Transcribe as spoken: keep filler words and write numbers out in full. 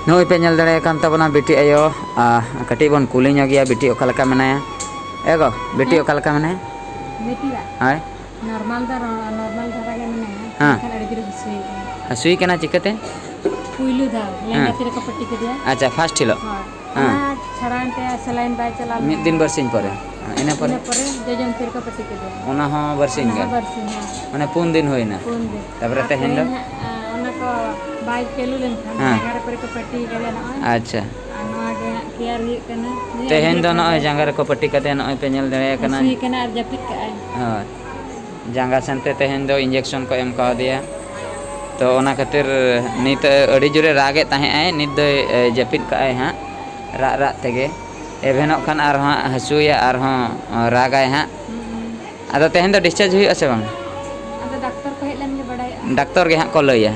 ᱱᱚᱜᱼᱚᱭ ᱯᱮ ᱧᱮᱞ ᱫᱟᱲᱮᱭᱟᱭ ᱠᱟᱱ ᱛᱟᱵᱚᱱᱟ ᱵᱤᱴᱤ ᱟᱭᱳ᱾ ᱟᱨ ᱠᱟᱹᱴᱤᱡ ᱵᱚᱱ ᱠᱩᱞᱤ ᱧᱚᱜ ᱜᱮᱭᱟ ᱵᱤᱴᱤ ᱚᱠᱟ ᱞᱮᱠᱟ ᱢᱮᱱᱟᱭᱟ᱾ ᱮ ᱜᱚ, ᱵᱤᱴᱤ ᱦᱮᱸ? ᱚᱠᱟ ᱞᱮᱠᱟ ᱢᱮᱱᱟᱭᱟ? ᱵᱤᱴᱤᱭᱟᱜ? ᱦᱳᱭ᱾ ᱱᱚᱨᱢᱟᱞ ᱫᱚ ᱱᱚ-, ᱱᱚᱨᱢᱟᱞ ᱫᱷᱟᱨᱟ ᱜᱮ ᱢᱮᱱᱟᱭᱟ, ᱦᱮᱸ᱾ ᱢᱮᱱᱠᱷᱟᱱ ᱟᱹᱰᱤ ᱡᱳᱨᱮ ᱦᱟᱹᱥᱩᱭᱮ ᱠᱟᱱᱟ᱾ ᱦᱟᱹᱥᱩᱭᱮ ᱠᱟᱱᱟ ᱪᱤᱠᱟᱹᱛᱮ? ᱯᱩᱭᱞᱩ ᱫᱷᱟᱣ ᱞᱮᱸᱜᱟ ᱦᱮᱸ᱾ ᱛᱤ ᱨᱮᱠᱚ ᱯᱟᱹᱴᱤ ᱠᱮᱫᱮᱭᱟ᱾ ᱟᱪᱪᱷᱟ, ᱯᱷᱟᱥᱴ ᱦᱤᱞᱳᱜ? ᱦᱳᱭ᱾ ᱦᱮᱸ᱾ ᱚᱱᱟ ᱪᱷᱟᱲᱟᱣᱮᱱ ᱛᱮ ᱥᱮᱞᱟᱭᱤᱱ ᱵᱟᱭ ᱪᱟᱞᱟᱣ ᱞᱮᱱᱟ᱾ ᱢᱤᱫ ᱫᱤᱱ ᱵᱟᱨᱥᱤᱧ ᱯᱚᱨᱮ? ᱦᱮᱸ, ᱤᱱᱟᱹ ᱯᱚᱨᱮ? ᱤᱱᱟᱹ ᱯᱚᱨᱮ ᱡᱚᱡᱚᱢ ᱛᱤ ᱨᱮᱠᱚ ᱯᱟᱹᱴᱤ ᱠᱮᱫᱮᱭᱟ᱾ ᱚᱱᱟ ᱦᱚᱸ ᱵᱟᱨᱥᱤᱧ ᱚᱱᱟ ᱦᱚᱸ ᱜᱟᱱ? ᱵᱟᱨᱥᱤᱧ, ᱦᱮᱸ᱾ ᱢᱟᱱᱮ ᱯᱩᱱ ᱫᱤᱱ ᱦᱩᱭᱱᱟ? ᱯᱩᱱ ᱫᱤᱱ᱾ ᱛᱟᱯᱚᱨᱮ ᱟᱨ ᱛᱮᱦᱮᱧ ᱫᱚ? ᱛᱮᱦᱮᱧ ᱦᱟᱸᱜ, ᱟ, ᱚᱱᱟ ᱠᱚ ᱵᱟᱭ ᱪᱟᱹᱞᱩ ᱞᱮᱱᱠᱷᱟᱱ, ᱦᱮᱸ᱾ ᱡᱟᱸᱜᱟ ᱨᱮ ᱯᱚᱨᱮ ᱠᱚ ᱯᱟᱹᱴᱤ ᱠᱟᱫᱮᱭᱟ ᱱᱚᱜᱼᱚᱭ᱾ ᱟᱪᱪᱷᱟ᱾ ᱟᱨ ᱱᱚᱣᱟ ᱜᱮ ᱦᱟᱸᱜ ᱠᱮᱭᱟᱨ ᱦᱩᱭᱩᱜ ᱠᱟᱱᱟ᱾ ᱱᱩᱭ ᱛᱮᱦᱮᱧ ᱟᱹᱰᱤ ᱫᱚ ᱡᱳᱨ ᱱᱚᱜᱼᱚᱭ ᱦᱟᱹᱥᱩᱭᱮ ᱡᱟᱸᱜᱟ ᱨᱮᱠᱚ ᱯᱟᱹᱴᱤ ᱠᱟᱫᱮᱭᱟ, ᱱᱚᱜᱼᱚᱭ ᱯᱮ ᱧᱮᱞ ᱫᱟᱲᱮᱭᱟᱭ ᱠᱟᱱᱟ᱾ ᱦᱟᱹᱥᱩᱭᱮ ᱠᱟᱱᱟ ᱟᱨ ᱡᱟᱹᱯᱤᱫ ᱠᱟᱜᱼᱟᱭ᱾ ᱦᱳᱭ᱾ ᱡᱟᱸᱜᱟ ᱥᱮᱱᱛᱮ ᱛᱮᱦᱮᱧ ᱫᱚ ᱤᱧᱡᱮᱠᱥᱚᱱ ᱠᱚ ᱮᱢ ᱠᱟᱣᱫᱮᱭᱟ᱾ ᱛᱚ, ᱚᱱᱟ ᱠᱷᱟᱹᱛᱤᱨ ᱱᱤᱛ ᱟᱹᱰᱤ ᱡᱳᱨᱮ ᱨᱟᱜᱮᱫ ᱛᱟᱦᱮᱸᱜ ᱟᱭ, ᱱᱤᱛ ᱫᱚᱭ, ᱮ, ᱡᱟᱹᱯᱤᱫ ᱠᱟᱜᱼᱟᱭ ᱦᱟᱸᱜ, ᱨᱟᱜ ᱨᱟᱜ ᱛᱮᱜᱮ᱾ ᱮᱵᱷᱮᱱᱚᱜ ᱠᱷᱟᱱ ᱟᱨᱦᱚᱸ ᱦᱟᱸᱜ ᱦᱟᱹᱥᱩᱭᱟ, ᱟᱨᱦᱚᱸ, ᱚ, ᱨᱟᱜᱟᱭ ᱦᱟᱸᱜ᱾ ᱦᱩᱸ᱾ ᱟᱫᱚ ᱛᱮᱦᱮᱧ ᱫᱚ ᱰᱤᱥᱪᱟᱨᱡᱽ ᱦᱩᱭᱩᱜᱼᱟ ᱥᱮ ᱵᱟᱝ? ᱟᱫᱚ ᱰᱟᱠᱛᱚᱨ ᱠᱚ ᱦᱮᱡ ᱞᱮᱱ ᱜᱮ ᱵᱟᱲᱟᱭᱚᱜᱼᱟ᱾ ᱰᱟᱠᱛᱚᱨ ᱜᱮ ᱦᱟᱸᱜ ᱠᱚ ᱞᱟᱹᱭᱟ᱾